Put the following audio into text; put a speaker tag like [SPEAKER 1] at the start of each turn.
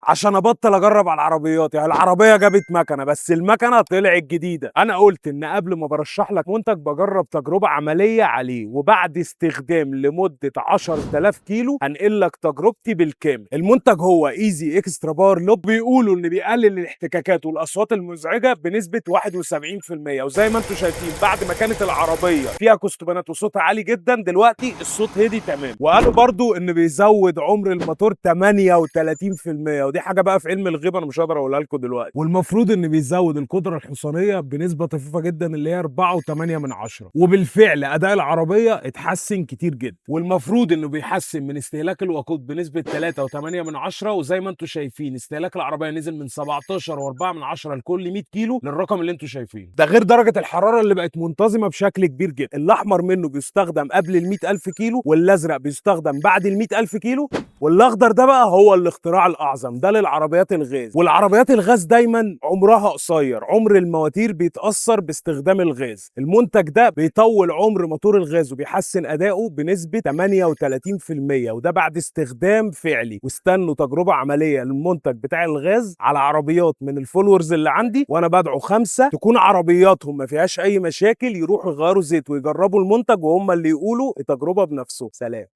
[SPEAKER 1] عشان ابطل اجرب على العربيات. يعني العربية جابت مكنه، بس المكنه طلعت جديدة. انا قلت ان قبل ما برشح لك منتج بجرب تجربه عملية عليه، وبعد استخدام لمدة 10000 كيلو هنقل لك تجربتي بالكامل. المنتج هو ايزي اكسترا باور لوب، بيقولوا ان بيقلل الاحتكاكات والاصوات المزعجة بنسبة 71%. وزي ما انتم شايفين بعد ما كانت العربية فيها كستبانات وصوتها عالي جدا، دلوقتي الصوت هدي تمام. وقالوا برضو ان بيزود عمر الموتور 38%، ودي حاجة بقى في علم الغيب انا مش هقدر اقولها لكم دلوقتي. والمفروض ان بيزود القدرة الحصانيه بنسبة طفيفة جدا اللي هي 4.8، وبالفعل اداء العربية اتحسن كتير جدا. والمفروض انه بيحسن من استهلاك الوقود بنسبة 3.8، وزي ما انتم شايفين استهلاك العربية نزل من 17.4 لكل 100 كيلو للرقم اللي انتم شايفينه ده، غير درجه الحرارة اللي بقت منتظمة بشكل كبير جدا. الاحمر منه بيستخدم قبل ال 100000 كيلو، والازرق بيستخدم بعد ال 100000 كيلو، والاخضر ده بقى هو الاختراع الاعظم ده للعربيات الغاز. والعربيات الغاز دايما عمرها قصير، عمر المواتير بيتاثر باستخدام الغاز. المنتج ده بيطول عمر موتور الغاز وبيحسن اداؤه بنسبة 38%، وده بعد استخدام فعلي. واستنوا تجربه عملية للمنتج بتاع الغاز على عربيات من ال followers اللي عندي، وانا بدعو 5 تكون عربياتهم ما فيهاش اي مشاكل يروحوا يغيروا زيت ويجربوا المنتج، وهم اللي يقولوا التجربة بنفسهم. سلام.